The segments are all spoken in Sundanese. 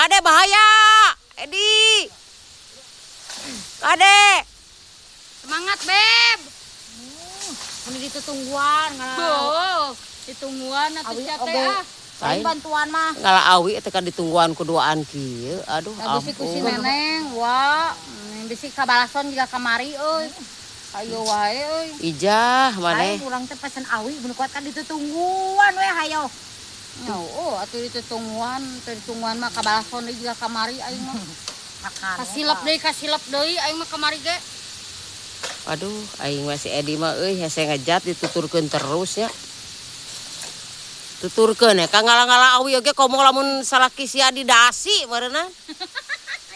Kade, bahaya. Edi. Kade. Semangat, Beb. Mun ditutungguan. Oh, ditungguan atuh Awi sia teh oge. Ah. Lain bantuan mah. Ngala awi teh kan ditungguan ku duaan kieu. Aduh, Bisi ku si ampun. Neneng, wa. Bisi kabalason juga kamari euy. Ayo wae euy. Ijah maneh. Lain urang teh pesen awi mun kuat kan ditutungguan we hayo. Ya, oh, atuh ditungguan, teu ditungguan mah kabalason deui juga kamari aing mah. Makan. Kasilep deui aing mah kamari ge. Aduh, aing mah si Edi mah euy hese ngejat, dituturkeun terus nya. Tuturkeun ya, ka ngala-ngala awi oge komo lamun salaki sia di dasi meureunna.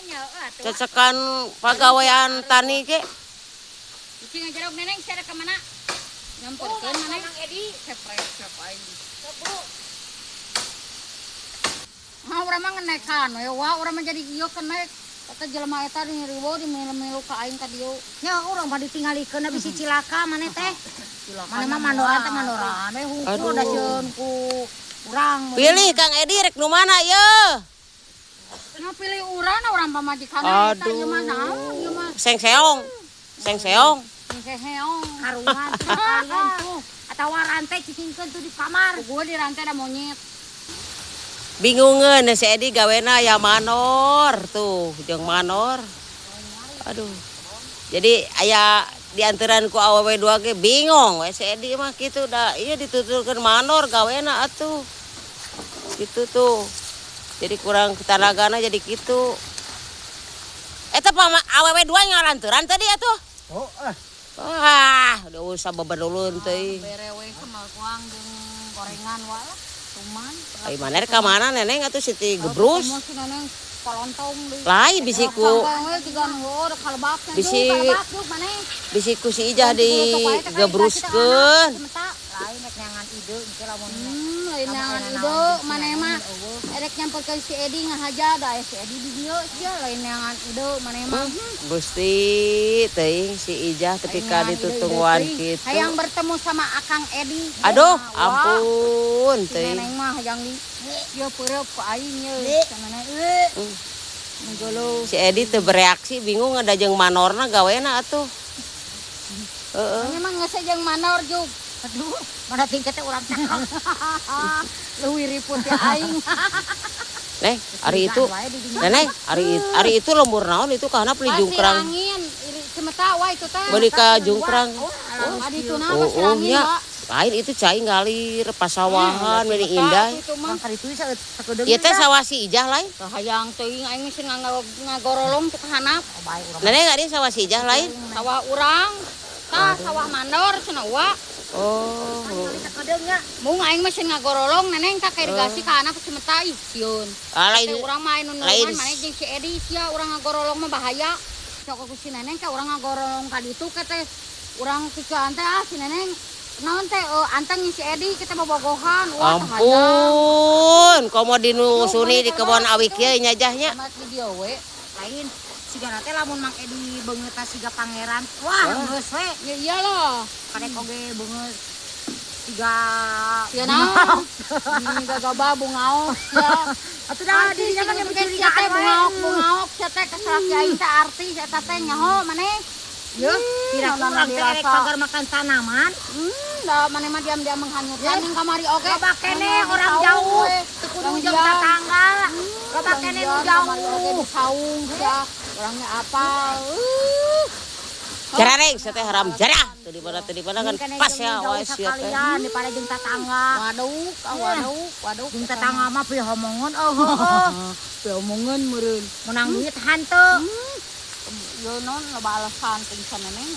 Nya atuh. Cecekan pagawean tani ge. Cicing ngajerok Neneng sia ka mana? Nyamperkeun maneh. Mang Edi, sep aing. Ah, urang mah ngenekan we, wah, urang mah jadi ieu kenek. Kata jelema eta di riwo di milu-milu ka aing ka dieu. Nya urang mah ditinggalikeun bisi cilaka maneh teh. Maneh mah mandoran teh mandoran we hungkul Aduh. Da sieun ku urang. Pilih Kang Edi rek nu mana ye? Nya pilih urang, urang pamajikan eta ieu mah naon ieu mah. Seng seong. Seng seong. Heheong. Karungan sekalian tuh atawa rantai cicingkeun tuh di kamar. Gua di rantai ada monyet. Bingungeun si Edi gawena ya manor tuh jeung manor. Aduh. Jadi aya diantaran ku awewe dua ge bingung we si Edi mah kitu da ieu dituturkeun manor gawena atuh. Gitu tuh. Jadi kurang tenagana jadi kitu. Eta pama awewe dua ngalanturan tadi atuh. Oh, ah. Wah, udah usah bebedulun teuing. Bere we sambal kuang jeung gorengan wae lah. Cuman. Ai mana rek ka mana Neneng atuh Siti gebrus. Ketemu si Neneng kolontong deui. Lain bisi ku Sampai we tiga nu heueuh kalebak nya. Bisi- Kalebak yuk maneh. Bisi ku si Ijah digebruskeun. Lain rek neangan ide engke lamun Lain neangan ide maneh mah. Erek nyamperkeun si Edi ngahaja da aya si Edi di dieu sia lain neangan ide maneh mah. Gusti teuing si Ijah ketika Lain neangan ide-ide ditutungguan teuing. kitu. Hayang bertemu sama Akang Edi. Aduh, Wah, ampun si teuing. Neneng mah hayang di ieu peureub ku aing ye. Cenah euy. Menggolo. Si Edi teu bereaksi, bingung ada jeung manorna gawena atuh. Heeh. Ini mah geus jeung manor juk. Aduh, mana tingkat teh urang cakep. Leuwih riput ya aing. Neng, ari itu. Neneng, ari itu lembur naon itu kana beli Pasir jungkrang. angin, iri cemeta wah itu teh. Beli ka jungkrang. Oh, adi itu nah Oh, pasir oh angin, nya. Wak. Lain itu cai ngalir pasawahan meni indah. Itu mah. Urang kaditu sakedeung. Ieu teh sawah si Ijah lain. Hayang teuing aing geus ngagorolong teu kahanap. Oh, bae urang. Neneng ari sawah si Ijah lain. Sawah urang. Tah sawah mandor cenah wa. Oh. Sakedeung nya. Mung aing mah sieun ngagorolong Neneng ka irigasi ka hanap cemeta ih sieun. Ah, lain Teh urang mah anu lain. nulungan maneh jeung si Edi sia urang ngagorolong mah bahaya. Sok ku si Neneng ka urang ngagorolong ka ditu ka teh urang kicuan teh ah si Neneng naon teh anteng si Edi kita bobogohan wah tah hayang. Ampun, komo di nu suni di kebon awi kieu nyajahnya. Amat di dieu we. Lain sigana teh lamun Mang Edi beungeut siga pangeran. Wah, geus we. Ya iyalah. Kadek oge beungeut siga Ya naon? Ini gagabah bungaok ya. Atuh dah dirinya kan yang teh mencurigakan wae. bungaok bungaok sia teh kasalaki aing teh artis eta teh nyaho maneh. Yeuh, kira Hmm, urang teh erek dirasa. pagar makan tanaman. Dah maneh mah diam-diam menghanyutkan yang kamari oge. Loba keneh Mana orang disaung jauh, we. teu kudu Orang jeung diam. tetangga. Loba keneh nu Orang diam, kamari oge jauh. disaung sia. Orangnya apa? Jarareng sia teh haram jarah. Teu di mana kan pas ya wae sia teh. Sekalian daripada jeung tetangga. Waduh, ah, waduh, waduh. Jeung tetangga mah pihomongan oh heuh. Omongan meureun. Menang duit hanteu. Yo non loba alasan teh neneng.